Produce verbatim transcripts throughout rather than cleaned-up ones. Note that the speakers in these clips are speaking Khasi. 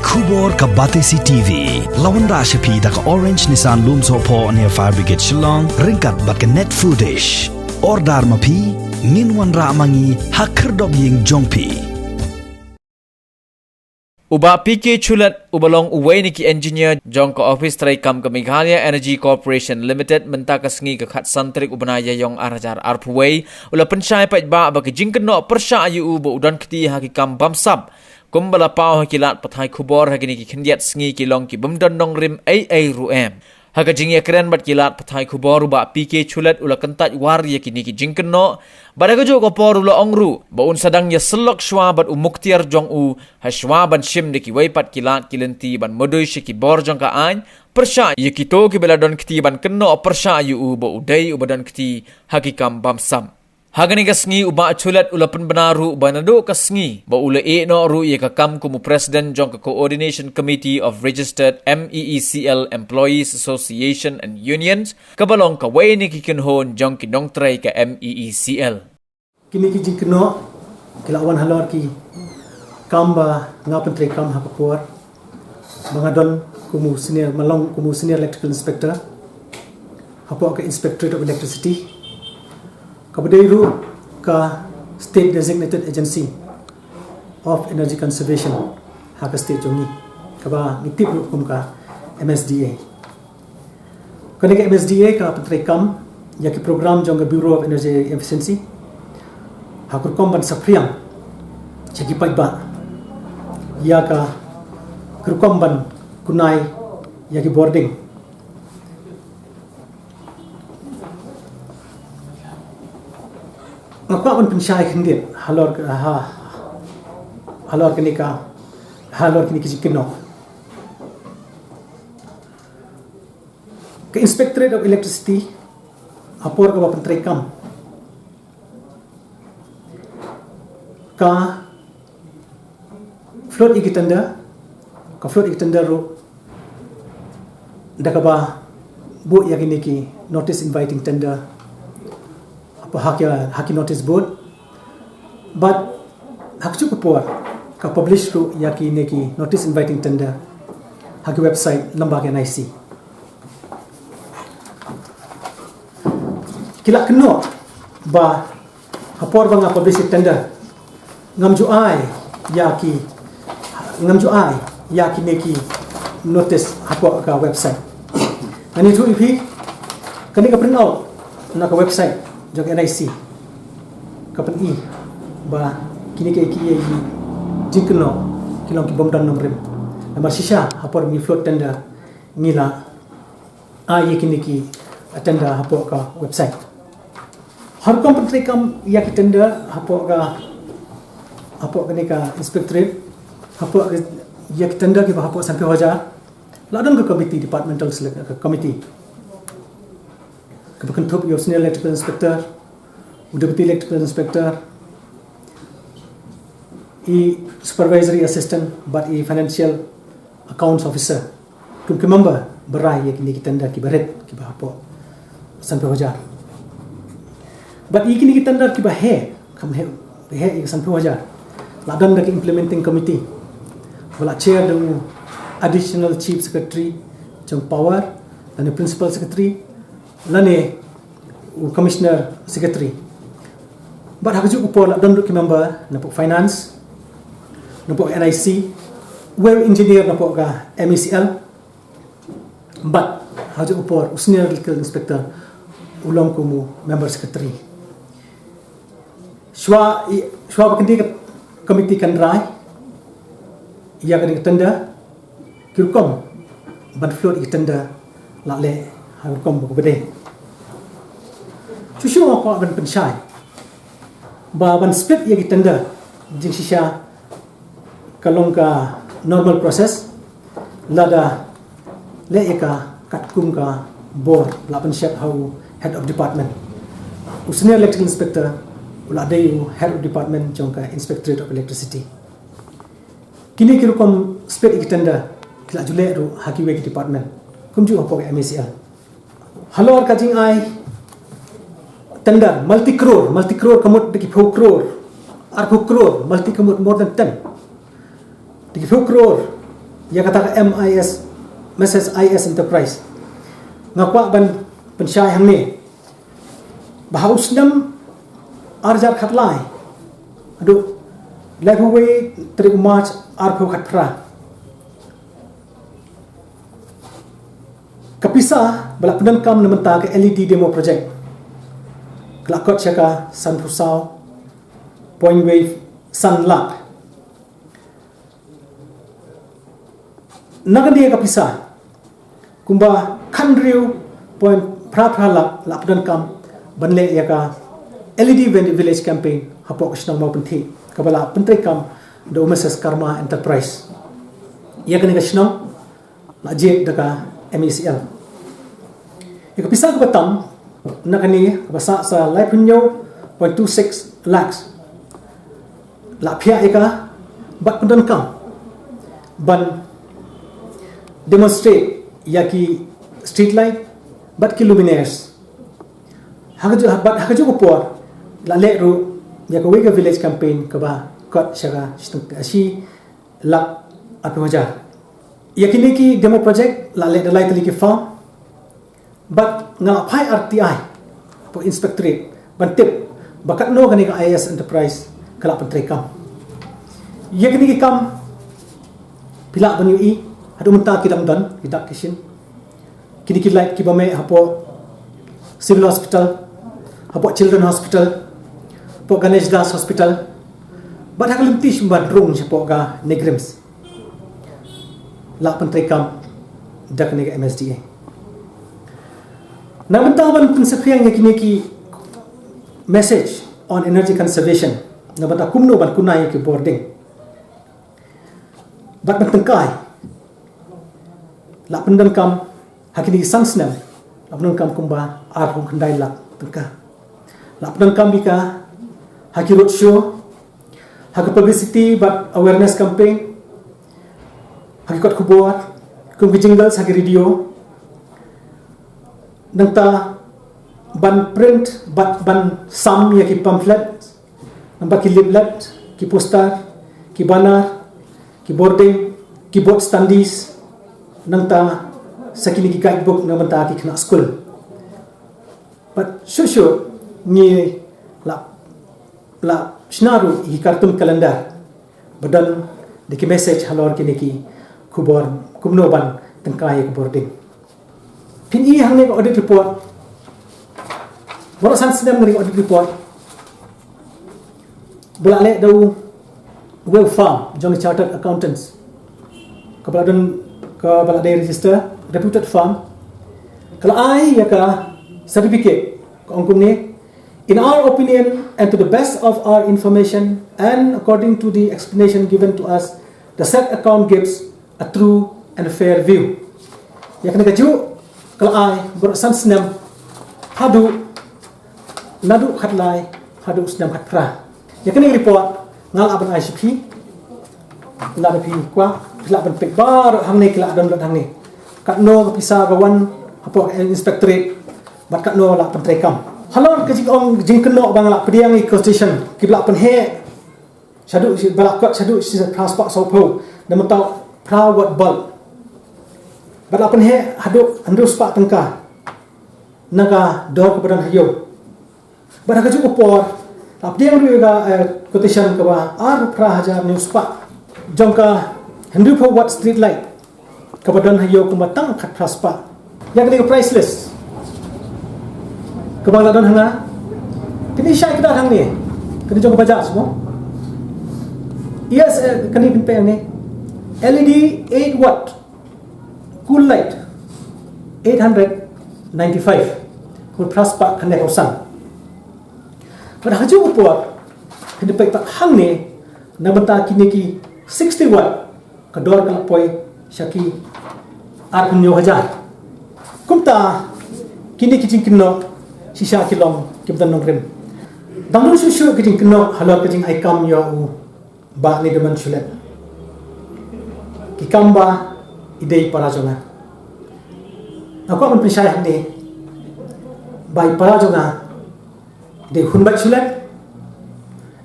Khubor ka Batesi T V la wanrah sha phi da ka Orange Nissan Lumsohphoh near Fire Brigade Shillong, ryngkat bad ka Net Foodish. Order ma phi, ngin wanrah ma ngi ha khyrdop ïing jong phi. U Bah P K Chulet, uba long uwei na ki engineer jong ka office treikam ka Meghalaya Energy Corporation Limited, mynta ka sngi ka khatsan tarik u bnai Ïaïong ar hajar arphew wei, u la pynshai paidbah ba ki jingkynnoh pyrshah ïa u ba u don kti ha ki kam bamsap, kumba la paw ha ki lad pathai khubor ha kine ki khyndiat sngi ki long ki bym don nongrim ei ei ruh em. Ha ka jingïakren bad ki lad pathai khubor, u Bah P K Chulet u la kyntait war ïa kine ki jingkynnoh, bad ha kajuh ka por u la ong ruh ba un sa dang ïasyllok shuwa bad u muktiar jong u, ha shuwa ban shim da kiwei pat ki lad ki lynti ban mudui sha ki bor jong ka aiñ pyrshah ïa kito kiba la don kti ban kynnoh pyrshah ïa u ba u dei uba don kti ha ki kam bamsap. Ha kane ka sngi u Bah Chulet u la pynbna ruh ba naduh ka sngi ba u la ïeh noh ruh ïa ka kam kum u president jong ka Coordination Committee of Registered M E E C L Employees Association and Unions, kaba long kawei na ki kynhun jong ki nongtrei ka M E E C L. Kine ki jingkynnoh ki la wan halor ki kam ba nga pyntreikam ha ka por ba nga don kum u senior, ma long kum u senior electrical inspector hapoh ka Inspectorate of Electricity, kaba dei ruh ka State Designated Agency of Energy Conservation ha ka state jong ngi, kaba ngi tip ruh kum ka M S D A. Kane ka M S D A ka pyntreikam ïa ki program jong ka Bureau of Energy Efficiency ha ka rukom ban saphriang ïa ki paidbah ïa ka rukom ban kunai ïa ki bording. Nga kwah ban pynshai khyndiat halor ka, ha, halor kane ka, halor kine ki jingkynnoh. Ka Inspectorate of Electricity ha por kaba pyntreikam ka float ïa ki tender, ka float ïa ki tender ruh da kaba buh ïa kine ki notice inviting tender ha ki, ha ki notice board. Bad ha kajuh ka por ka publish ruh ïa kine ki notice inviting tender ha ki website lyngba ka N I C. Ki la kynnoh ba ha por ba nga publish ïa tender, ngam ju ai ïa ki, ngam ju ai ïa kine ki notice hapoh ka website. Ngan ïathuh ïa phi, kane ka print out na ka website jong N I C ka pyni ba kine ki, ki, ki jingkynnoh ki long ki bym don nongrim. Namar shisha ha por ngi float tender ngi la ai ïa kine ki tender hapoh ka website. Ha rukom pyntreikam ïa ki tender hapoh ka, hapoh kane ka inspectorate, hapoh ka, ïa ki tender kiba hapoh sanphew hajar, la don ka committee, departmental select, ka committee kaba kynthup ïa u senior electrical inspector, u deputy electrical inspector, i supervisory assistant bad i financial accounts officer. Kum ki member ba rai ïa kine ki tender kiba rit kiba hapoh sanphew hajar. Bad ïa kine ki tender kiba heh, kam heh, ba heh ïa ka sanphew hajar, la don da ka implementing committee ba la chair da u additional chief secretary jong power lane principal secretary lane u commissioner secretary. Bad ha kajuh ka por la don ruh ki member napoh finance, napoh N I C, uwei u engineer napoh ka M E C L. Bad ha kajuh ka por u senior electrical inspector u long kum u member secretary. Shuwa i, shuwa ba kane ka committee kan rai ïa kane ka tender, ki rukom ban float ïa ka tender la leh ha ka rukom ba kaba dei. Shuh shuh nga kwah ban pynshai ba ban split ïa ka tender jingshisha ka long ka normal process, lada leh ïa ka katkum ka bor la pynshet ha u head of department. U senior electrical inspector u la dei u head of department jong ka Inspectorate of Electricity. Kine ki rukom split ïa ki tender ki la ju leh ruh ha kiwei ki department, kumjuh hapoh ka M E C L. Halor ka jingai tender multi crore, multi crore ka mut da ki phew crore, arphew crore, multi ka mut more than ten. Da ki phew crore ïa kata ka M I S, Messrs I S Enterprise. Nga kwah ban pynshai hangne ba ha u snem ar hajar khatlai haduh laiphew wei tarik March arphew khatphra, ka pisa ba la pyndonkam na bynta ka L E D demo project ka la kot sha ka sanphew saw point wei san lak. Na kane ka pisa kumba khathynriew point phra phra lak la pyndonkam ban leh ïa ka L E D Village Campaign hapoh ka shnong Mawpynthiah kaba la pyntreikam da u Messrs Karma Enterprise. Ïa kane ka shnong la jied da ka M E C L. Ïa ka pisa kaba tam na kane kaba sah sa laiphew hynñiew point two six lakhs la phiah ïa ka bad pyndonkam ban demonstrate ïa ki street light bad ki luminaires. Ha kajuh, bad ha kajuh ka por la leh ruh ïa kawei ka village campaign kaba kot sha ka shi lak arphew hajar. Ïa kine ki demo project la leh da lai tylli ki firm. Bad nga la phai R T I hapoh Inspectorate ban tip ba katno kane ka I S Enterprise ka la pyntreikam. Ïa kine ki kam phi lah ban ïohi haduh mynta ki dang don, ki dak ki shin. Kine ki light kiba mih hapoh Civil Hospital, hapoh Children Hospital, hapoh Ganesh Das Hospital, bad ha ka lynti shim bad rung shapoh ka NEIGRIHMS la pyntreikam da kane ka M S D A. Na bynta ban pynsaphriang ïa kine ki message on energy conservation, na bynta kumno ban kuna ïa ki bording bad ban tyngkai, la pyndonkam ha kine ki san snem la pyndonkam kumba arphew khyndai lak tyngka. La pyndonkam ïa ka ha ki road show, ha ki publicity bad awareness campaign, ha ki kot khubor, kum ki jingles ha ki radio. Nangta ban print bad ban sam ïa ki pamphlet, nangta ki leaflet, ki poster, ki banner, ki bording, ki board standees, nangta sa kine ki guidebook na bynta ki khynnah skul. Bad shuh shuh ngi la, la shna ruh ïa ki cartoon calendar ba don da ki message halor kine ki khubor kumno ban tyngkai ïa ki bording. Phin i hangne ka audit report. Baroh san snem ngi ka audit report ba la leh da u, u firm jong ki chartered accountants kaba la don, kaba la dei register, reputed firm. Ka la ai ïa ka certificate, ka ong kumne: "In our opinion and to the best of our information and according to the explanation given to us, the said account gives a true and fair view." Ïa kane kajuh ka la ai baroh san snem, haduh, naduh khatlai haduh snem khatphra. Ïa kane ka report nga lah ban ai sha phi, lah ban phi kwah, phi lah ban peit baroh hangne, ki lah download hangne. Katno ka pisa ka wan hapoh Inspectorate bad katno la pyntreikam. Halor ka jingong jingkynnoh ba nga la pdiang ïa ki quotation kiba la pynheh shaduh shi, ba la kot shaduh shi phra spah sawphew, na bynta phra watt bulb. Bad la pynheh haduh hynriew spah tyngka na ka dor kaba don ha ïew. Bad ha kajuh ka por la pdiang ruh ïa ka, eh, quotation kaba arphew phra hajar hynñiew spah jong ka hynriewphew watt street light kaba don ha ïew kumba tang khatphra spah. Ïa kane ka price list kaba la don hana, kane shai kdar hangne, kane jong ka Bajaj mo. Yes, eh, kane pynpeh hangne, L E D eight watt cool light, eight hundred ninety-five, kul phra spah khyndai phew san. Bad ha kajuh ka por phin da peit pat hangne, na bynta kine ki sixty watt ka dor ka la poi sha ki arphew hynñiew hajar. Kumta kine ki jingkynnoh shisha ki long kiba don nongrim. Dang don shuh shuh ki jingkynnoh halor ka jingai kam ïa u Bah Nidamon Shulet. Ki kam ba i dei para jong nga. Nga kwah ban pynshai hangne ba i para jong nga i dei Hunbeit Shulet,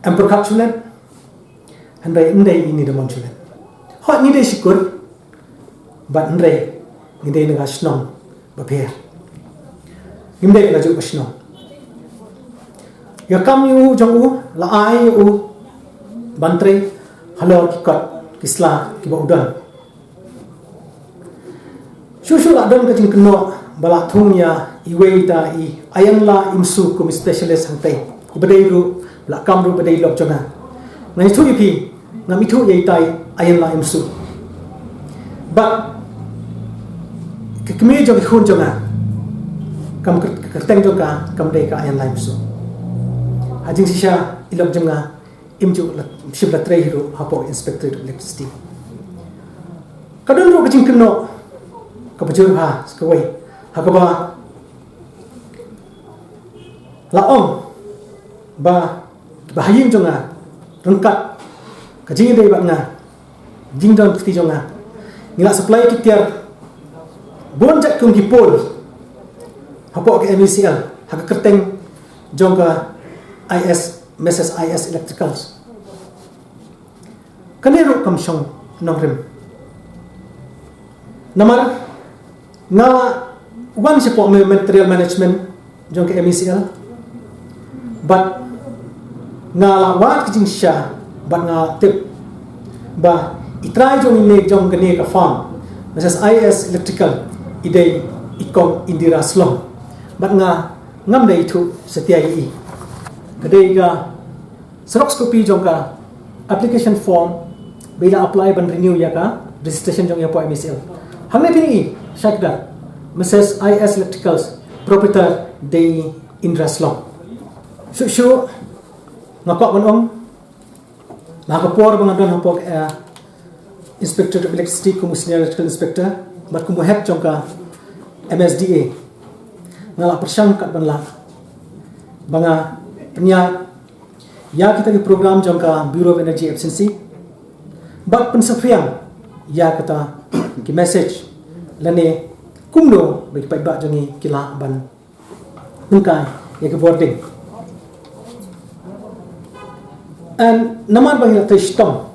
em pyrkhat Shulet, hynrei ym dei i Nidamon Shulet. Hooid ngi dei shi kur, Bad hynrei ngi dei na ka shnong bapher. Ngim dei na ka juh ka shnong. Ïa ka kam ïa u jong u la ai ïa u ban trei halor ki kot ki sla kiba u don. Shuh shuh la don ka jingkynnoh ba la thung ïa iwei ta i Ayanla Imsu kum i specialist hangtei, iba dei ruh la kam ruh ba dei lok jong nga. Nga ïathuh ïa phi, ngam ithuh ïa itai Ayanla Imsu. Bad ka kmie jong i khun jong nga, kam kyr-, ka kyrteng jong ka kam dei ka Ayanla Imsu. Ha jingshisha i lok jong nga im ju la, shim la trei hi ruh hapoh Inspectorate of Electricity. Ka don ruh ka jingkynnoh kaba jur ha kawei, ha kaba la ong ba kiba ha ïing jong nga ryngkat ka jingïadei bad nga, jingdon kti jong nga, ngi la supply ki tiar bun jait kum ki pole hapoh ka M E C L ha ka kyrteng jong ka I S, Mrs I S Electricals. Kane ruh kam shong nongrim. Namar nga la wan shapoh ma-, material management jong ka M E C L. Bad nga la wad ka jingshisha bad nga tip ba i trai jong ine jong kane ka firm, Mrs I S Electrical, i dei i kong Indira Slong. Bad nga ngam dei ithuh satia ïa i. Ka dei ka xerox copy jong ka application form ba i la apply ban renew ïa ka registration jong i hapoh M E C L. Hangne phin i shakdar, Mrs I S Electricals, proprietor dei Indra Slong. Shuh shuh nga kwah ban ong, na ka por ba nga don hapoh, eh, Inspectorate of Electricity kum u Senior Electrical Inspector bad kum u head jong ka M S D A, nga la pyrshang kat ban lah ba nga pynïaid ïa kita ki program jong ka Bureau of Energy Efficiency bad pynsaphriang ïa kita ki message lane kumno ba ki paidbah jong ngi ki lah ban pynkai ïa ki wording. And namar ba ngi la trei shitom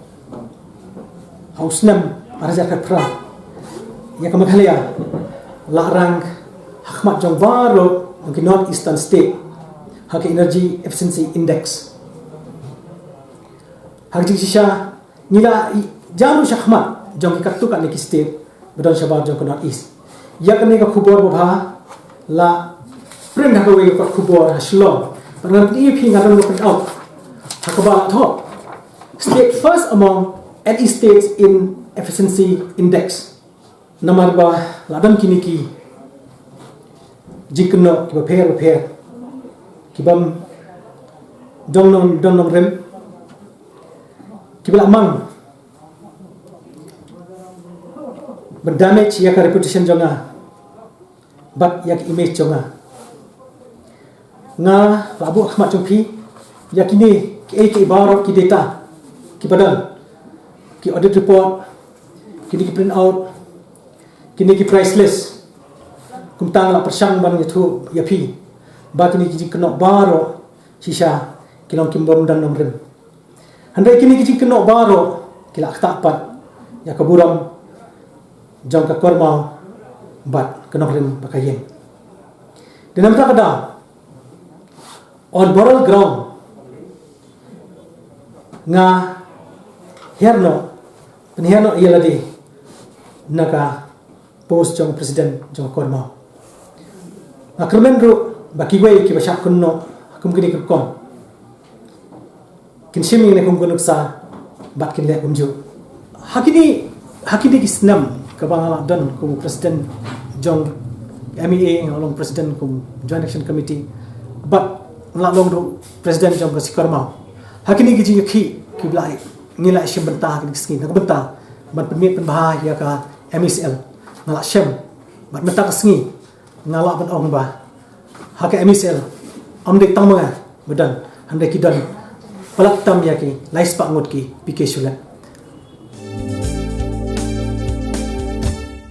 ha u snem ar hajar khatphra, ïa ka Meghalaya la rank ha khmat jong baroh jong ki North Eastern State ha ka Energy Efficiency Index. Ha ka jingshisha ngi la i-, jam ruh sha khmat jong ki katto katne ki state ba don shabar jong ka North East. Ïa kane ka khubor babha la print ha kawei ka kot khubor ha Shillong. Bad ngan pyni ïa phi, nga don ka print out ha kaba la thoh, "State first among N E states in efficiency index." Namar ba la don kine ki jingkynnoh kiba pher bapher, kibym don nong, don nongrim, kiba la mang ban damage ïa ka reputation jong nga bad ïa ka image jong nga. Nga la buh ha khmat jong phi ïa kine kiei kiei baroh ki data kiba don, ki audit report, kine ki print out, kine ki price list. Kumta nga la pyrshang ban ïathuh ïa phi ba kine ki jingkynnoh baroh shisha ki long kiba ym don nongrim. Hynrei kine ki jingkynnoh baroh ki la ktah pat ïa ka burom jong ka Kormaw bad ka nongrim ba ka ïeng. Dei namar kata ka daw, on moral ground, nga hiar noh, pynhiar noh ïa lade na ka post jong president jong ka Kormaw. Nga kyrmen ruh ba kiwei kiba shah kynnoh ha kum kine ki rukom kin shim ïa kane kum ka nuksa bad kin leh kumjuh. Ha kine, ha kine ki snem kaba nga la don kum president jong M E A, nga la long president kum Joint Action Committee, bad nga la long ruh president jong ka C Kormaw. Ha kine ki jingïakhih kiba la ngi la shim bynta ha kine ki sngi, na ka bynta ban pynmiat pynbha ïa ka M E C L, nga la shem bad mynta ka sngi nga lah ban ong ba ha ka M E C L ym dei tang ma nga ba don, hynrei ki don palat tam ïa ki lai spah ngut ki P K shulet.